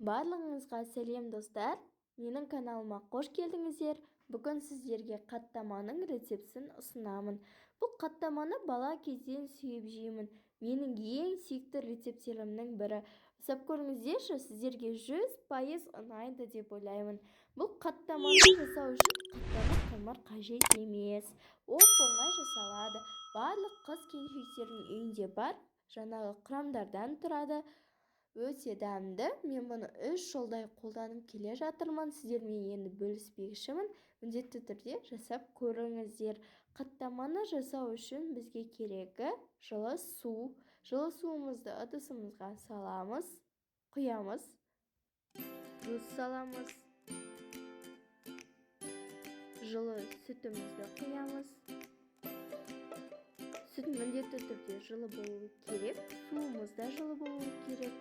Барлығыңызға сәлем, достар! Менің каналыма қош келдіңіздер. Бүгін сіздерге қаттаманың рецептісін ұсынамын. Бұл қаттаманы бала кезден сүйіп жеймін. Менің ең сүйікті рецепттерімнің бірі. Жасап көріңіздерші, сіздерге 100% ұнайды деп ойлаймын. Бұл қаттаманы жасау үшін қаттама қамыр қажет емес. Оп-оңай жасалады. Барлық қыз келіншектердің үйінде бар жаңағы құрамдардан тұрады. Өте дәмді. Мен бұны 3 жылдай қолданып келе жатырмын. Сіздермен енді бөліспекшімін. Міндетті түрде жасап көріңіздер. Қаттаманы жасау үшін бізге керегі жылы су. Жылы суымызды ыдысымызға саламыз, құямыз, тұз саламыз, жылы сүтімізді құямыз. Сүт міндетті түрде жылы болуы керек, суымыз да жылы болуы керек.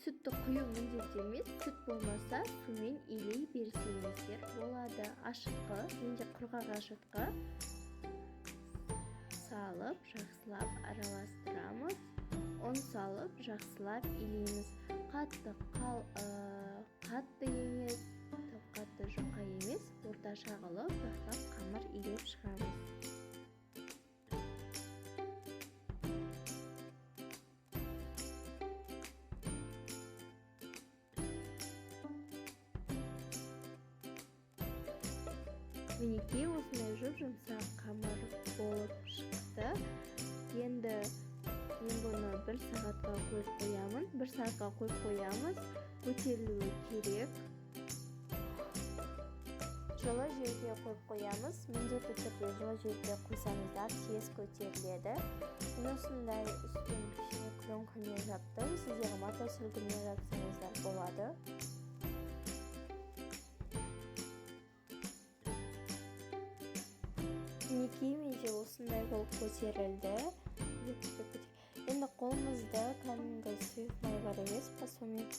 Сүтті құю міндетті емес, сүт болмаса сумен илей берсеңіздер болады. Ашытқы, менде құрғақ ашытқы салып жақсылап араластырамыз. Ұн салып жақсылап илейміз. Қатты қатты емес, қатты жұқа емес, орташа қылып жақсылап қамыр илеп шығамыз. Мінекей осындай жұп-жұмсақ қамыр болып шықты. Енді мен бұны 1 сағатқа қойып қоямын. 1 сағатқа қойып қоямыз. Көтерілуі керек. Жылы жерге қойып қоямыз. Міндетті түрде жылы жерге қойсаңыздар тез көтеріледі. Мен осындай үстін кішкене пленкамен жаптым. Сіздер мата сүлгімен жапсаңыздар болады. Мінекей менде осындай болып көтерілді. Енді қолымызды кәдімгі сұйық май бар емес па, сонымен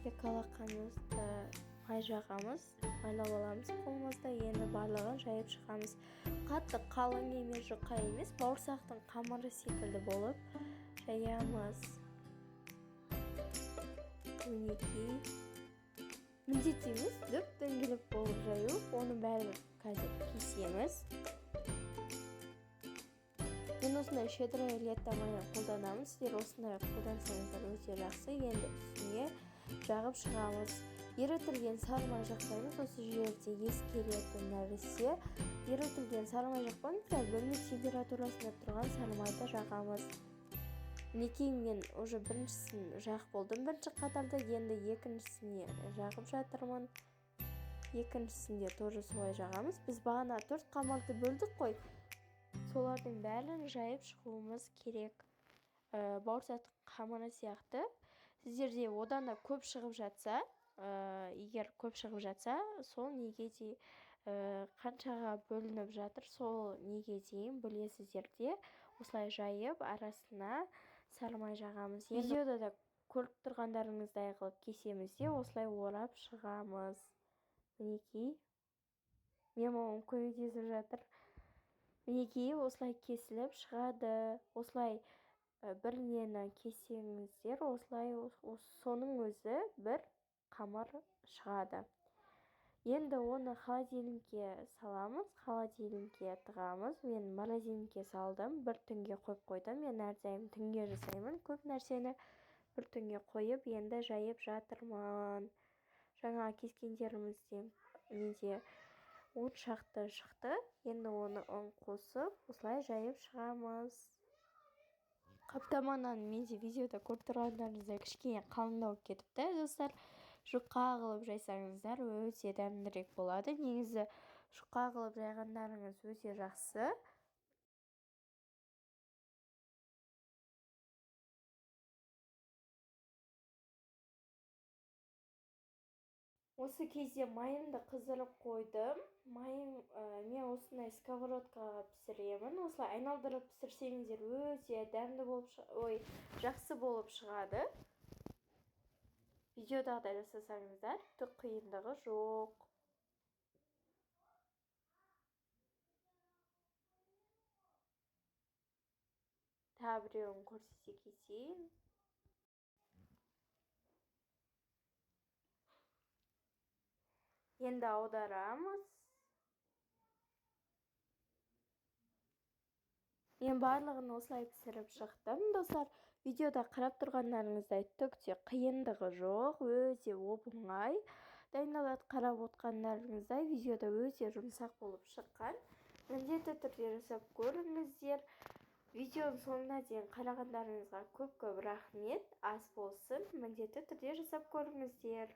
екі алақанымызды май жағамыз, майлап аламыз қолымызды. Енді барлығын жайып шығамыз. Қатты қалың емес, жұқа емес, бауырсақтың қамыры секілді болып жаямыз. Мінекей міндетті емес, дөп-дөңгелек болып жаю, оны бәрібір қазір кесеміз. Мен осындай щедрая лето майын қолданамын. Сіздер осындай қолдансаңыздар өте жақсы. Енді үстіне жағып шығамыз. Ерітілген сары май жақпаймыз. Осы жерде ескеретін нәрсе, ерітілген сары май жақпаңыздар, бөлме температурасында тұрған сары майды жағамыз. Мінекей мен уже біріншісін жағып болдым, бірінші қатарда. Енді екіншісіне жағып жатырмын. Екіншісінде тоже солай жағамыз. Біз бағана 4 қамырды бөлдік қой, солардың бәрін жайып шығуымыз керек. Бауырсақтың қамыры сияқты. Сіздерде одан да көп шығып жатса, егер көп шығып жатса, сол неге де қаншаға бөлініп жатыр, сол неге дейін бөлесіздер де, осылай жайып арасына сары май жағамыз. Видеода да көріп тұрғандарыңыздай қылып кесеміз де, осылай орап шығамыз. Мінекей менің мамам көмектесіп жатыр. Мінекей осылай кесіліп шығады. Осылай бір нені кессеңіздер, осылай соның өзі бір қамыр шығады. Енді оны холодильникке саламыз, холодильникке тығамыз. Мен морозильникке салдым, бір түнге қойып қойдым. Мен әрдайым түнге жасаймын көп нәрсені, бір түнге қойып, енді жайып жатырмын. Жаңа кескендерімізден менде 10 шақты шықты. Енді оны ұн қосып, осылай жайып шығамыз. Қаптаманан менде видеода көріп тұрғандарыңыздай кішкене қалыңдау кетіпті, достар. Жұқа қылып жайсаңыздар өте дәмдірек болады. Негізі жұқа қылып жайғандарыңыз өте жақсы. Осы кезде майымды қыздырып қойдым. Майым, мен осындай сковородкаға пісіремін. Осылай айналдырып пісірсеңіздер өте дәмді болып жақсы болып шығады. Видеодағыдай жасасаңыздар түк қиындығы жоқ. Тағы біреуін көрсете кетейін. Енді аударамыз. Мен барлығын осылай пісіріп шықтым, достар. Видеода қарап тұрғандарыңыздай түк те қиындығы жоқ, өте оп-оңай дайындалады. Қарап отқандарыңыздай видеода өте жұмсақ болып шыққан. Міндетті түрде жасап көріңіздер. Видеоның соңына дейін қарағандарыңызға көп-көп рахмет. Ас болсын, міндетті түрде жасап көріңіздер.